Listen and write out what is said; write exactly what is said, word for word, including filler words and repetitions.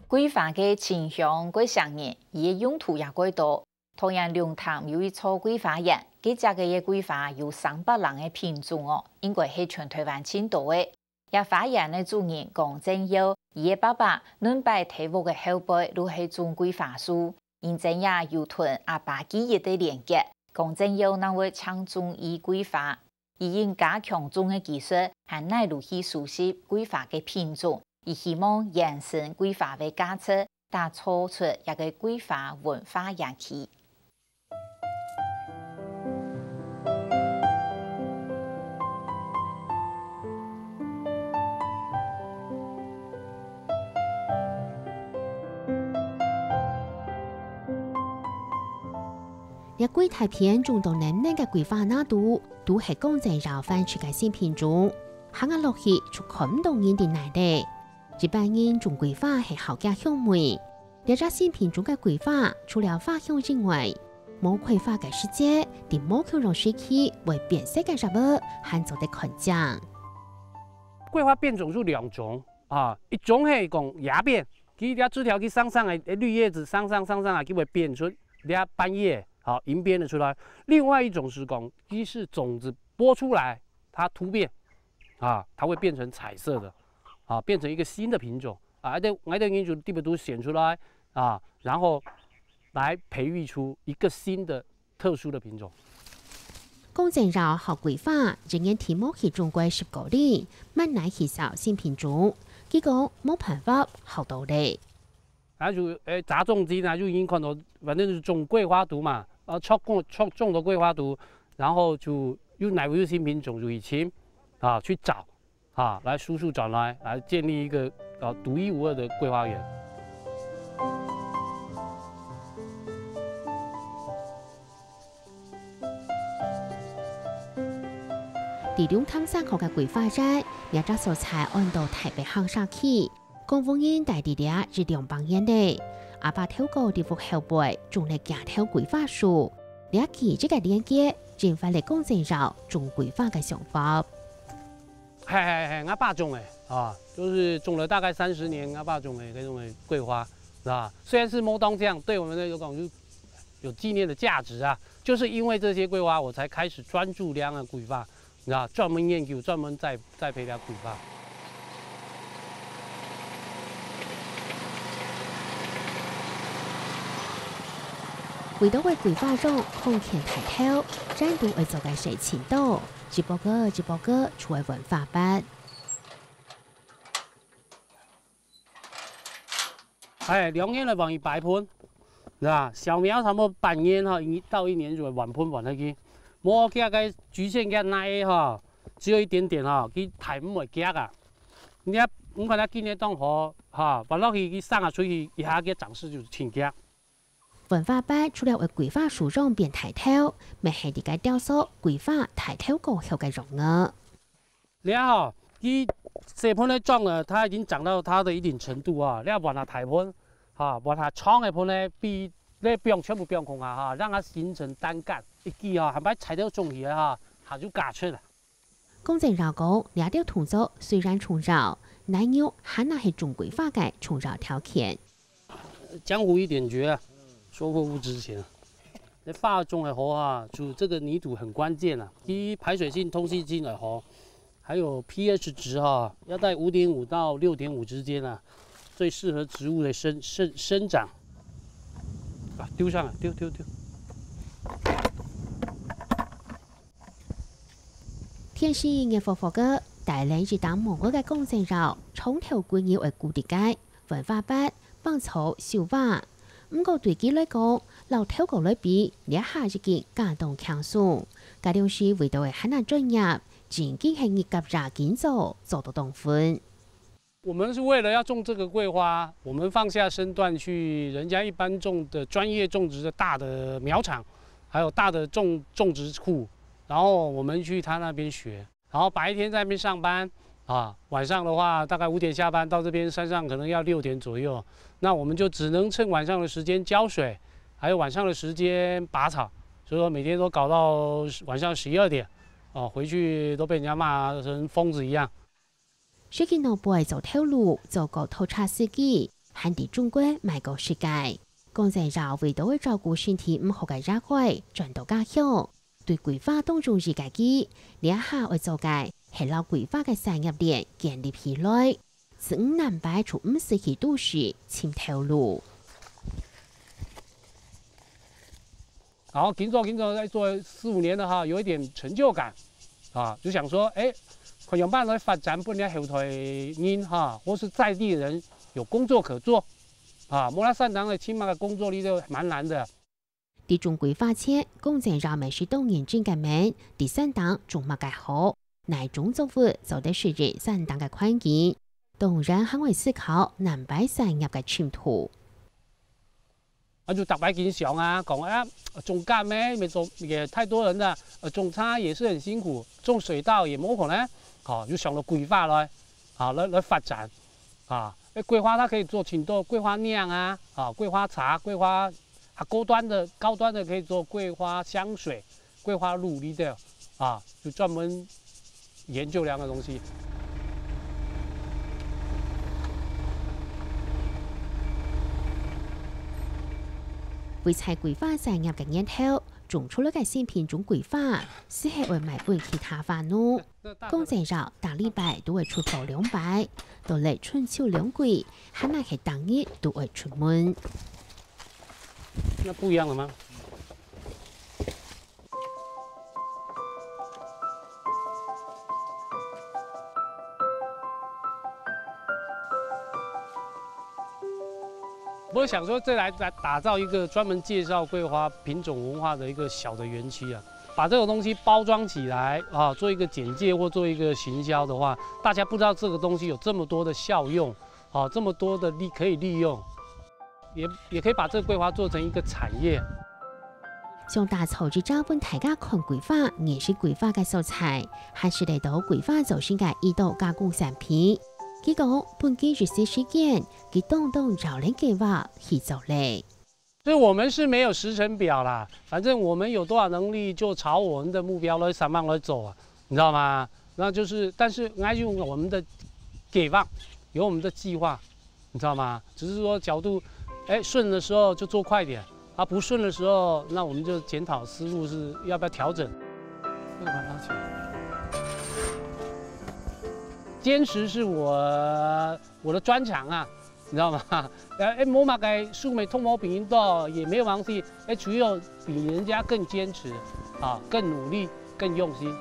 桂花个清香蓋餳人，佢个用途也蓋多。桃園龍潭有一座桂花園，該隻个个桂花有三百零个品種哦，應該係全台灣盡多个。這花園个主人江正耀，佢个爸爸恁擺在屋个後背就係種桂花樹，因此也有同阿爸記憶个連結。江正耀正會淨種一桂花，佢用加強種个技術，還哪路去收集桂花个品種，佢希望延伸桂花个價值，打造出一個桂花文化園區。 這幾大片種到淰淰个桂花那肚，都係江正耀翻出个新品種，行啊落去就看毋到人在哪咧。一般人種桂花係好驚香味，這隻新品種个桂花除了花香以外，無開花个時節，在無共樣時期會變色个植物，還做得看靚。桂花變種有兩種啊，一種係講芽變，佢這枝條佢生生个，綠葉子生生生生啊，佢會變出這半葉，好，銀變个出來。另外一種係講，佢係種子剝出來，它突變，啊，它會變成彩色的，啊，變成一個新的品種，啊，𠊎兜，𠊎兜研究地方都選出來，啊，然後來培育出一個新的特殊的品種。江正耀學桂花，一年在屋下種過十過年，慢慢去找新品種。佢講無辦法，學到咧。那就，誒，雜種機呢，就已經看到，反正就是種桂花圖嘛，啊，種過，種，種的桂花圖，然後就又哪位有新品種就去尋，啊，去找，啊，來輸出轉來，來建立一個，啊，獨一無二的桂花園。 在龍潭山區个桂花園，這隻所在安到大北行社區，江武仁戴在這一兩百年咧。阿爸頭過在屋後背種了幾頭桂花樹，這幾隻个連結，引發了江正耀種桂花个想法。 嘿嘿嘿，𠊎爸種个，啊，就是種了大概三十年，𠊎爸種个，該種个桂花，是吧？雖然是無當靚，對我們來講有，有紀念的價值啊。就是因為這些桂花，我才開始專注兩岸桂花，你知道，專門研究，專門栽，栽培這桂花。為著為桂花種空間大頭，真都愛做个事情多。 一步過一步過，就會換花瓣。哎，兩年來換一擺盆，是吧？小苗差不多半年哈，一到一年就會換盆換下去。無佢个局限个那个哈，只有一點點哈，佢大毋會夾啊。你看，你看佢今年當好哈，換落去佢生啊出去，一下个長勢就盡夾。 換花瓣除了會桂花樹樣變大頭，乜係這個雕塑桂花大頭過後个樣仔。這吼，佢細盆來種了，它已經長到它的一定程度啊，這換下大盆，哈，換下長个盆呢，比這放全部放空啊，哈，讓它形成單幹，一支哈，還把材料種起來哈，它就加出來。 江正耀講，這兜動作雖然重要，但又還係種桂花个重要條件。江湖一點訣啊，收穫不值錢。這花種个好啊，就這個泥土很關鍵啊，第一排水性、通氣性很好，還有pH值哈，要在五點五到六點五之間啊，最適合植物的生，生，生長。啊，丟上來，丟，丟，丟。 天時熱火火个，帶領一擔無外个江正耀，長透歸日个顧地界，換花瓣、放草、收花。毋過對佢來講，摎頭過來比，這下已經加當輕鬆。該量時為著會還較專業，正經係日甲夜緊做，做到當昏。 我們是為了要種這個桂花，我們放下身段去人家一般種的專業種植的大的苗場，還有大的種，種植庫，然後我們去他那邊學，然後白天在那邊上班，啊，晚上的話大概五點下班，到這邊山上可能要六點左右，那我們就只能趁晚上的時間澆水，還有晚上的時間拔草，所以說每天都搞到晚上十一二點，哦，回去都被人家罵成瘋子一樣。 十幾年來做頭路，做過拖車司機，還在中國賣過食个。江正耀為著愛照顧身體毋好个爺哀，轉到家鄉，對規劃當中意个佢，這下愛做个係摎規劃个產業鏈建立起來。十五年擺就毋使去都市尋頭路。 然後緊做緊做，再做四五年了哈，有一點成就感啊，就想說，哎，看樣般來發展，分這後代人哈，或是在地人有工作可做啊。無啦，山頂个尋麼个工作，你就蠻難的。在種規劃前，江正耀乜係當認真个問，在山頂種麼个好，哪種作物做得適應山頂个環境，當然還會思考南擺產業个前途。 啊，就逐擺緊想啊，講啊，種柑仔，沒種，也太多人了，呃，種茶也是很辛苦，種水稻也無可能，好，就想到規劃來，啊，來，來發展，啊，欸，桂花它可以做很多桂花釀啊，啊，桂花茶，桂花，啊，高端的，高端的可以做桂花香水， 桂花露這兜啊，就專門研究這樣个東西。為在桂花產業个源頭種出來个新品種桂花，係係會賣分其他花農。江正耀逐禮拜都會出貨兩擺，到了春秋兩季，還係係逐日都會出門。那不一樣了嗎？ 我想說，再來打，打造一個專門介紹桂花品種文化的一個小的園區啊，把這個東西包裝起來啊，做一個簡介或做一個行銷的話，大家不知道這個東西有這麼多的效用，啊，這麼多的利，可以利用。 也，也可以把這个桂花做成一個產業。想打造一隻分大家看桂花、認識桂花个所在，還係來到桂花造成个一道加工產品。佢講，分佢一息時間，佢當當有恁計畫去做咧。所以我們是沒有時程表啦，反正我們有多少能力就朝我們的目標來，想辦法來走啊，你知道嗎？那就是，但是應該用我們的計畫，有我們的計劃， 你知道嗎？只是說角度，欸，順的時候就做快點，啊，不順的時候，那我們就檢討思路是要不要調整。那個把它拿起來。堅持是我，我的專長啊，你知道嗎？欸，欸，無麼个，樹尾痛無病人到，也沒有關係，欸，只有比人家更堅持，啊，更努力，更用心。